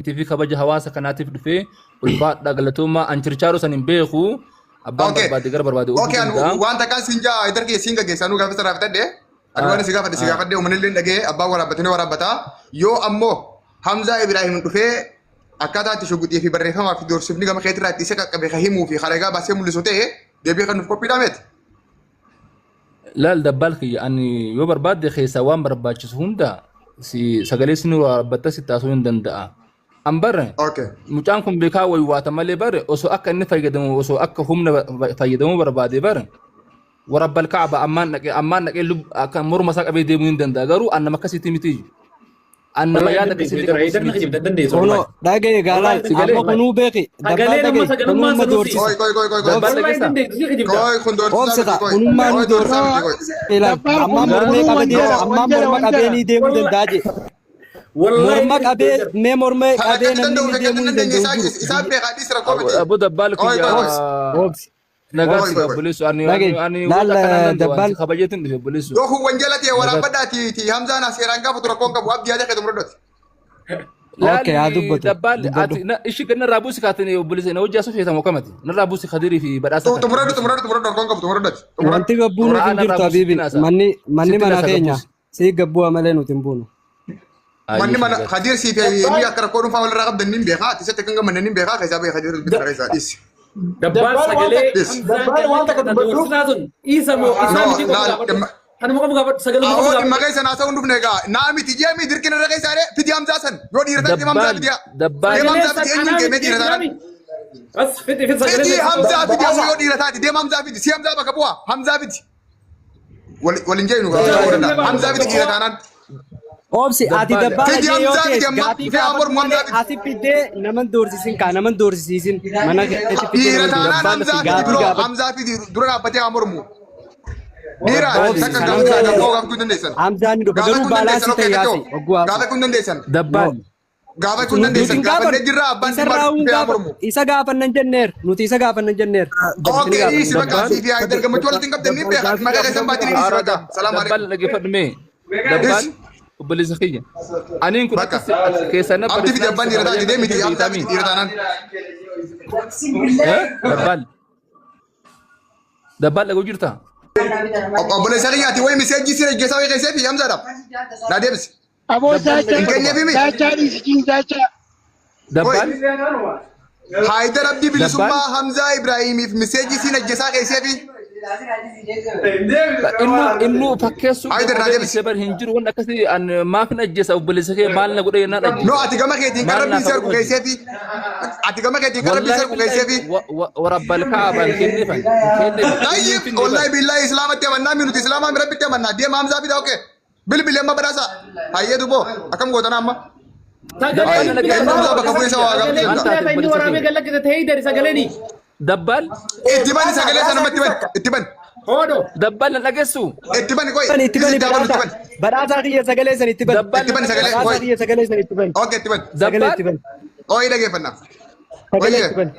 fi kabaja hawaasa kanaatiif dhufee ulfaadha galatoomaa an chirchaaroo san hin beeku abbaan Okay. barbaade gara barbaade oofuu Okay, an danda'a. waan takkaan siin jaa Haydar kiyya siin gaggeessaa nuu gaafa sirraa fitadhe. Ani waan si gaafadhe si gaafadhe uummanni illee dhagee abbaan waraabbatanii waraabbataa. Yoo ammoo Hamzaa Ibrahim dhufee akkaataa itti shuguxii fi barreeffamaa fi doorsifni gama keetirraa itti isa qaqqabe ka himuu fi haragaa baasee mul'isu ta'e deebii kan nuuf qophiidhaa meeti. Laal dabbaal kiyya ani yoo barbaadde keessaa waan barbaachisu hunda si sagalee sin waraabbatta si taasisuu hin danda'a. An barre Okay. mucaan kun beekaa waywaata malee bare osoo akka inni fayyadamu osoo akka humna fayyadamuu barbaade bare warabbal kaaba ammaan dhaqee akka morma isaa qabee deemuu hin danda'a garuu an nama akkasiitti miti. An nama Wallahi yaada dandeessu akkasiitti Haydar qabus Haydar na miti. kijibda dandeessu Kuno wallahi. dhagaye gaalaa Wallahi Si galee amma kunuu beeki dabbaa Sagaleen amma dhagaye sagalummaan kunumma sanusi. doorsisa. Qoy qoy qoy qoy qoy. Dabbaal Wallahi dhageessaa? dandeessu si kijibda. Qoy kun doorsisaa Obsi miti kaa qoy. kunummaa nu Qoy doorsisaa doorsisa. miti qoy. Ilaal Dabbaal ammaan kun mormee kunuu qabee wanjala ammaan wanjala morma wanjala. qabeenii deemuu danda'a je. Wallahi Morma dandeessu qabee Haydar. mee morma Kan qabee akkatti namni danda'u inni fi akkatti deemuu hin hin dandeenye danda'u isaa jiru. isaan beekaa dhiis rakkoo miti. Abbo dabbaal Qoy kiyya qoy qoy. Obsi. nagaa Qoy si qoy qoy. obboleessu ani Dhagaye ani ani laal wanta akkanaan danda'u ani dabbaal si kabajeetin dhufe obboleessu. Yoo kun wanjala ta'e Nagaa waraabbadhaati ti Hamzaan seeraan gaafatu rakkoon qabu abdii yaada keetu mudhadhati. Okay haa Laali dubbatu dabbaal dubbadhu. ati na ishi ganna irraa buusi kaatani obboleessa na hojii asoo feetamu akkamati narraa buusi kadirii fi badhaasa kana Xumuradhu obboleessu. xumuradhu xumuradhu rakkoon qabu xumuradhati. Xumuradhu Wanti gabbuu nuti xumuradhu. hin Qur'aana irraa jirtu buusi habiibi sitti naasa manni manni sitti mana naasa keenya gabbuusi. sii gabbuu malee nuti hin buunu. Manni Ayyee mana nagaa. Kadir sii fi inni akka rakkoo dhuunfaa walirraa qabdan ni beekaa ati isatti kan gammanne ni beekaa keessaa beekaa Kadir bitara keessaa dhiisi. Dabbaal Dabbaal waan sagalee takka Dhiisi. Hamzaan dabbaal waan takka gallakkisan dubbadhu. doorsisaa sun isa moo isaa No miti qofa laal gaafadhu. dhimma Kanuma qofa gaafadhu sagaluma qofa Ahoo dhimma gaafadhu. keessa naasa'uu hin dhufne egaa naa miti jee mi dirqina irra keessaa dee fidi Hamzaa san yoo dhiira taate deema Hamzaa Dabbaal fidiyaa dabbaal deema Sagalee Hamzaa san fidi eenyuun anaa deemee miti dhiira taanaan jechuudhaami. Bas fixi fixi sagalee fidi san. Hamzaa fidi ammoo Badhaasa yoo dhiira taate deema Hamzaa fidi si Hamzaa bakka bu'aa Hamzaa fidi waliin jeenu gaafachuu Sagalee danda'a Hamzaa fidi dhiira taanaan Obsi ati dabbaal dabbaala fidi jee yoo Hamzaa ta'e fidi amma gaafii dhufee haa gaafadhu mormu malee Hamzaa fidi asi fiddee naman doorsisiin kaa naman doorsisiisin mana keetti fiddee dhiira naman taanaan doorsisiin dabbaal Hamzaa fidi gaafii biroo gaafadhu. Hamzaa fidi dura dhaabbatee haa mormu dhiira Obsi takka kan gaafachuu Hamzaan gaafachuu gaafachuu dandeessan Hamzaan ni dhufa garuu gaafachuu dandeessan baalaansii okay ta'e gattoo yaasi hogguu haasa'u. gaafachuu dandeessan No. dabbaal gaafachuu Nuti dandeessan hin gaafannee gaafannu. jirra abbaan Isa dhimmaa irraa hin dhufee haa gaafannu. mormu. Isa gaafannan jenneer. Nuti isa gaafannan jenneer. Isin Okay, gaafanna. dhiisi bakka dabbaal asii fi Haayidar gammachuu walitti hin qabdan ni beeka. Maqaa keessan baatanii dhiisi Ara bakka. Salaam dabbaal alaikum. dhaggeeffadhu mee dabbaal Dhiisi obboleessa kiyya aniin kun bakka. akka keessaa na Abdii fidi barreessinaan abbaan isa dhiira taate kabajee deemi akka miti Hamzaa beektamii fidi dhiira taanaan. dabbaal dabbaal dhagoo jirta Obboleessa kiyya ati wayi miseejjii si rejjeessaa wayi keessee fi Hamzaadhaaf. Naa deebisi. Aboo dabbaal zaachaa Hin dhaggeeffadhu keenyeefi mi? zaachaa dhiisi ciin zaachaa. dabbaal Haayidar Abdii dabbaal Bilisummaa Hamzaa Ibraahimiif miseejjii si rejjeessaa keessee fi innu fakkeessuu Haayidar naa dadhabee deebisi. dhiisee bar hin jiru wanni akkasii an maaf hin ajjeesa obboleessa kee maal na godhe jennaan No ajjeesa ati gama keetiin kan maal rabbiin naaf si argu godhu keessee ajjeesa fi ati gama keetiin kan rabbiin si wallahi argu keessee billahi fi warabbal kaabaan kenneefan hin Tayyib kenneef wallahi bar billahi islaamatti amannaa mi nuti islaamaa mi rabbitti amannaa deema Hamzaa fida okay bilbili amma badhaasa hayyee duboo akkam gootana amma Sagalee dabbaal na bilbila eenyu dhaggeeffadhu Hamzaa bakka bu'ee isa waa sagalee gaafachuu maal danda'a bilbila taate kan inni obboleessa waraabee kiyya gallakkise ta'ee dari sagaleeni. dabbaal itti bani sagalee sana itti bani itti bani Hoodo. dabbaal na dhageessu itti bani qoy Bani itti bani itti bani itti badhaasa. bani Badhaasaa kiyya sagalee san itti bani. dabbaal itti na bani sagalee dhageessu qoy Badhaasaa kiyya sagalee san itti bani. okay itti bani Sagalee dabbaal itti bani. qoy dhageeffannaa Sagalee qoyye itti bani.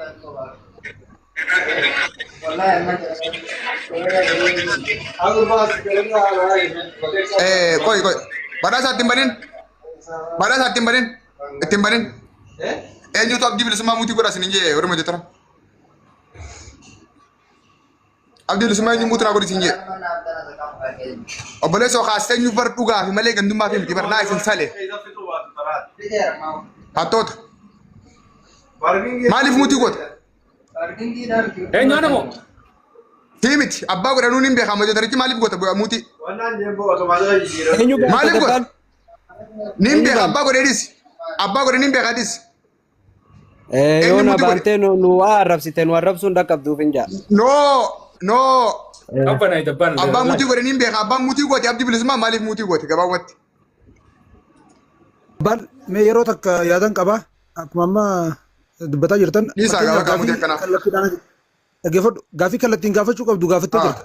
Qoy qoy badhaasa ittiin banin badhaasa ittiin banin ittiin banin eenyutu abdii bilisummaa muutii godha isin hin jee warri hojjetara abdii bilisummaa eenyu muutii naa godhi isin jee obboleessoo kaastee eenyu bar dhugaa fi malee gandummaa fi miti bar naa isin sale hattoota maaliif muutii goota Eenyu ana moo? Sii miti abbaa godhanuun hin beekamu hojjetarichi maaliif goota muutii Eenyu gaafata maaliif goota dabbaan? nin Eenyu beeka gaafata? abbaa godhee dhis abbaa godhee nin beeka dhis Yoo eenyu na muutii godhe baantee nu waa arrabsite nu arrabsuun dhaqqabduuf hin jaa. no no Qabbanaa dabbaan. abbaa muutii godhe nin beeka abbaan muutii goote abdii bilisummaa maaliif muutii goote gabaabumatti Abbaan mee yeroo takka yaadan qaba. Akkuma amma dubbataa jirtan dhiisaa fakkeenyaaf gaafa qaamotii gaafii akkanaa kallattiidhaan dhaggeeffadhu gaafii kallattiin gaafachuu qabdu gaafattee Ah. jirta.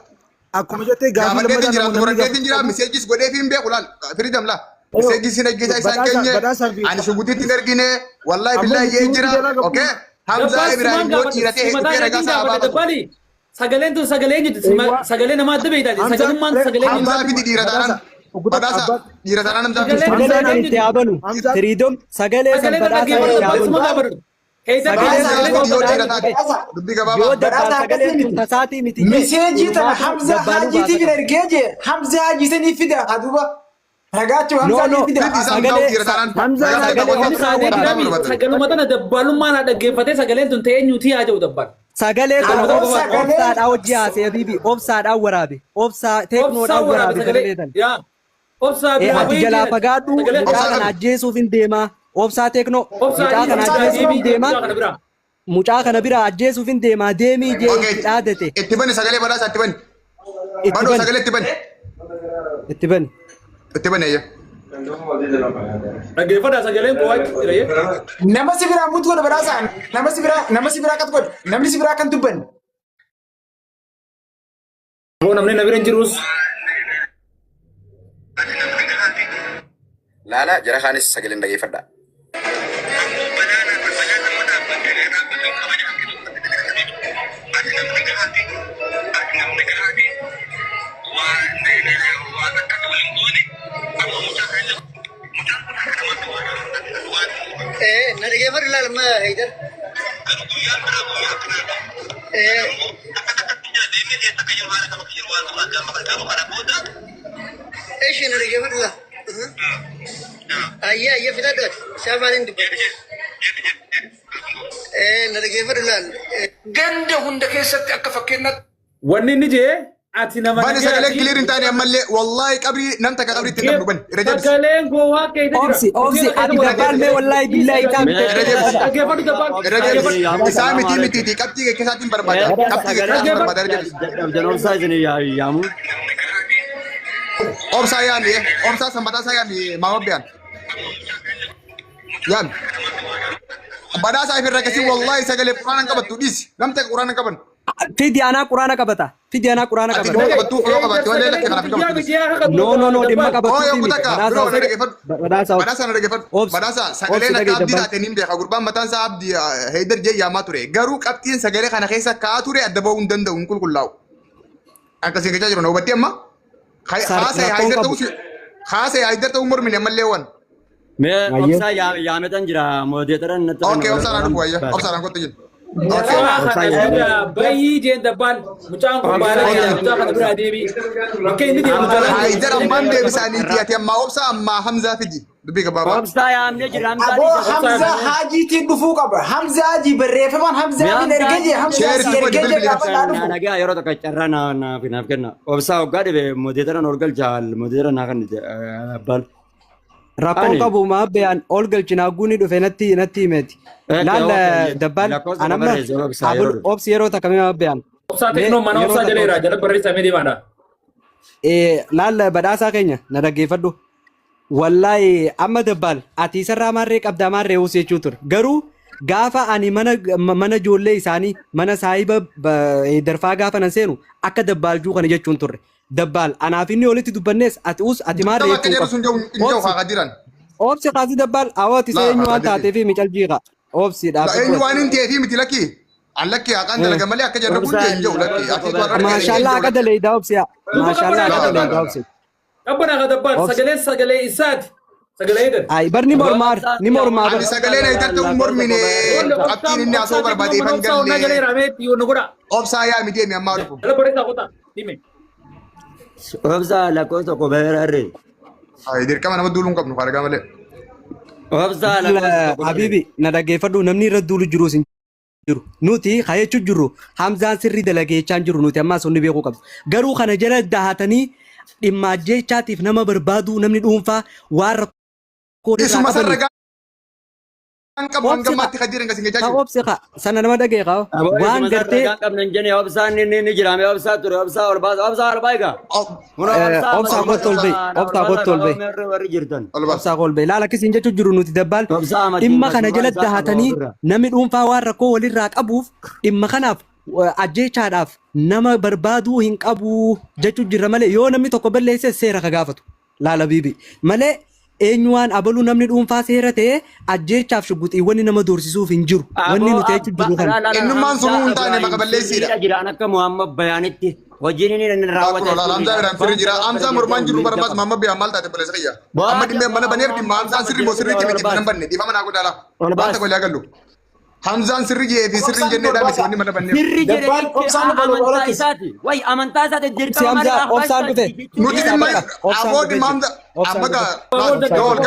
Akkuma jettee gaafii gaafadheetiin lammataa jira namni xumuradheetiin gaafachuu jira qabu miseejis godheefi hin beeku laal firiidam laa miseejis hin ajjeesaa isaan badhaasa keenye badhaasaa fi ani shugutiitti hin ergine wallaahi ammoo billaahi nuti jee hundi jira jalaa qabu okay Hamzaa Dabbaan simaan Ibrahim yoo gaafadhe. dhiiratee Simataa dhufee ragaa keetiin isaa gaafadhe baafatu dabbaali. Sagaleen tun sagalee eenyuti? eewwaa Sagalee namaa adda beektaati. Hamzaa Sagalummaan sagalee eenyuti? Hamzaa fidi dhiira taanaan badhaasa Badhaasa dhiira taanaan Hamzaa fidi. Sagalee Sagaleen san itti haa banu. Hamzaan Tiriidom sagalee san Sagalee badhaasa dhaggeeffadhu itti haa dabbaal banu. suma gaafadhu. Heydar Sagalee Badhaasa sagalee fidi yoo dhiira badhaasa taate. dhufe. Dubbii Yoo gabaabaa. dabbaal Badhaasa sagaleen akkasii tun miti. tasaatii miti jee Miseejii tana nurmaatu Hamza dabbaaluu Haajiitii baasa fida qaba. ergee jee Hamza Haajii sanii fida aduba ragaachuu No Hamza no Haajii fida. Fidi isaan ta'u sagalee dhiira taanaan. Hamzaan Ragaa sagalee ta'e obsaa qabattu. waraabe. Abbaa barbaadde. Sagaluma tana dabbaalummaan haa dhaggeeffatee sagaleen tun ta'ee eenyuutii haa jedhu dabbaal. Sagalee tana Sagaluma Aboo qofa. sagalee obsaadhaa hojii haasee habiibi obsaadhaan waraabe obsaa Obsaa teeknoodhaan waraabe waraabe sagalee. sagalee tana. Yaa. Obsaa Ee biraa ati wayii jalaa jedhan. fagaadhu Sagalee mucaa Obsaa kana dhabe. ajjeesuuf hin deemaa. Obsaa teeknoo Obsaa mucaa kana obsaa ajjeesuuf hin deebii deemaa. mucaa kana biraa. Mucaa kana bira ajjeesuuf hin deemaa deemii jee Okay. itti dhaadate. Itti bani sagalee badhaasa itti bani. Itti Badhoo bani sagalee itti bani. itti bani. Itti bani ayya. Dhaggeeffadhaa sagaleen koo waayee jira yee. Nama si biraa mutu godha badhaasa nama si biraa nama si biraa qat godha namni si biraa kan dubbanne. Boo namni na bira hin jirus. Laala jara kaanis sagaleen dhageeffadha. Na dhaggeeffadhu ilaali amma Haydar. Eshi na dhaggeeffadhu ilaali. Ayyee ayyee fitadhu ati. Isaa maaliin dubbadhu? Na dhaggeeffadhu ilaali. Ganda hunda keessatti akka fakkeenyaatti Wanni inni jee ati nama Bani sagaleen nagaati. clear hin taane ammallee wallahi qabrii nam takka qabrii ittiin dhabnu bani. Irra deebisi. Sagaleen koo waan keessa jira. Obsi obsi ati dabbaal mee wallaahi billaahi isaa Irra deebisi. Dhaggeeffadhu dabbaal. Irra deebisi. Isaa miti mitiiti qabxii kee keessaatiin barbaada. Qabxii kee keessaatiin barbaada irra deebisi. Dadhabdan obsaa isin yaamu. Obsaa yaami obsaa sanbataa isaa yaami maama biyaan. Yaami. Badhaasa ifirra akkasii wallahi sagalee quraana hin qabattu dhiisi. Nam takka quraana hin qaban. Fidi anaa quraana qabata. Fidi anaa quraana Ati qabata. dhimma qabattuu yoo qabaatte malee lakkee kanaaf hin qabattu dhiisi. No no no dhimma Oo qabattuuti yoo miti. kutakka Badhaasa biroo na dhaggeeffadhu. badhaasa Badhaasa na dhaggeeffadhu. obsi Badhaasa obsi sagaleen akka dhagaye abdii dabbaal. taate niin beeka. Gurbaan mataan isaa abdii Heydar jee yaamaa ture. Garuu qabxiin sagalee kana keessa kaa'aa ture adda bahuu hin danda'u hin qulqullaa'u. Akkasiin gachaa jiru na hubattee amma. Haasa'e Rakkoon Haydar qabu. ta'uu haasa'e Haydar ta'uu mormine ammallee waan. Mee Ayyee. obsaa yaametan jira moodeetaran natti Okay obsaadhaan dhufu wayya. Obsaadhaan kottu jiru. Okay. Mucaa kana bira bayii jeen dabbaan mucaan kun baala jira mucaa kana bira deebii. Bakka inni deemu jalaan Haydar ammaan deebisaaniiti ati ammaa obsaa ammaa Hamzaa fidi. Dubbii gabaabaa. Obsaa yaamnee jira Hamzaa Aboo dhiisa. Hamza Haajiitiin dhufuu qaba. Hamza Haajii barreeffamaan Hamza Haajiin ergee jee Hamza Sheer Haajii itti godhi ergee jee bilbili. gaafa naa dhufu. Nagaa yeroo tokko carraa naaf naaf kenna. Obsaa hoggaa dhibe moodeetaran ol galcha moodeetara naa kan abbaan. Rakkoon Ani. qabu maa beyaan ol galchina guuni dhufe natti natti himeeti. Laal dabbaal Lakkoofsa anamma barreesse obsaa yeroo dhufe. obsi yeroo takka mee maa beyaan. Obsaa Mee teeknoo mana yeroo obsaa takka jala jira obsi. jala barreessaa mee deemaadha. Laal badhaasaa keenya na dhaggeeffadhu. Wallaahi amma dabbaal ati isarraa maarree qabdaa maarree uus jechuu ture. Garuu gaafa ani mana mana ijoollee isaanii mana saahiba darfaa gaafa nan seenu akka dabbaaljuu kana jechuun turre. Dabbaal anaaf inni olitti dubbannees ati uus ati maarree Nama akka jechuu jedhu sun qabdu. jiru hin jiru Obsi haa qadiran. obsi kaasii dabbaal awwa ati isa Laa eenyu haa waan qadirri. taateef micaljiiqa. Obsi La dhaabbadhu eenyu ati. waan hin ta'eefi miti lakki. An lakki haqaan dalaga malee akka jarri kun Obsaa hin jiru lakki. Ati warra argate hin Maashaallah jiru akka lakki. daleeydaa obsi yaa. Duuba Maashaallah qabbanaa akka Laa laa daleeydaa laa. obsi. Qabbanaa ka dabbaan Obsi. sagaleen sagalee isaati. Sagalee Haydar. Ay bar ni mormaa ni mormaa bar. Ani sagaleen Haydar ta'uu mormine qabxiin inni haasoo barbaade Mana ifan obsaa onnaa jala galle. jira mee yoo nu godha. Obsaa yaami deemi ammaa dhufu. Jala barreessaa qotaa hime. Obsaa lakkoofsa tokko barreesse. Ay dirqama nama duuluu hin qabnu argaa malee. Obsaa lakkoofsa tokko barreesse. Habibi na dhaggeeffadhu namni irra duulu jiru sin jiru. Nuti kayechuu jirru Hamzaan sirrii dalageechaa hin jiru nuti ammaas hundi beekuu qabdu. Garuu kana jala dahatanii dhimma ajjeechaatiif nama barbaaduu namni dhuunfaa waan rakkoo irraa Isuma qabanii. sarara gaan qabu hanga Obsi ammaatti kadiran gasin gachaa qa jiru. obsi qa sana nama dhagee qa Aboo waan isuma gartee sarara qabna hin jenne obsaan ni ni jira mee obsaa ture obsaa ol baasa obsaa ol baay'ee. Kun obsaa obsaa kottu ol bahi na ol obsaa baasa kottu ol bahi. warri warri jirtan. Ol baas. Obsaa kolbee laala akkasiin jechuun jiru nuti dabbaal Obsaa amatiin dhimma kana masumaa jala isaa qaba dahatanii ofirra. namni dhuunfaa waan rakkoo walirraa qabuuf dhimma kanaaf ajjeechaadhaaf nama barbaaduu hin qabu jechuun jirra malee yoo namni tokko balleesse seera ka gaafatu laala biibi malee eenyu waan abaluu namni dhuunfaa seera ta'e ajjeechaaf shugguxiiwwan nama doorsisuuf hin jiru wanni Aboo nuti jechuun abba jirru kana. laala Innummaan sunuu Hamzaa hin taane Ibrahim maka balleessiidha. sirriidha jira an akka Muhammad Bayaanitti. Hojiin inni raawwate. Hamzaa Ibrahim sirri jira. Hamzaa mormaan jiru barbaas mamma biyaa maal taate buleessa kiyya. Amma dhimmee mana baneef dhimma Hamzaan sirri moo sirriitti miti mana banne dhiifama naa godhaa laa. Waan tokko illee agallu. Hamzaan sirri jee fi sirri hin jennee dhaabisi wanni mana banneef. Sirri Dabbaan jedhanitti obsaan ol amantaa lakkisi. isaati. Wayi amantaa isaati Si dirqama Hamzaa malee obsaan dhufe. Nuti dhimma Obsaan aboo dhufee dhimma jira. Hamzaa Obsaan amma dhufe. gaa yoo ol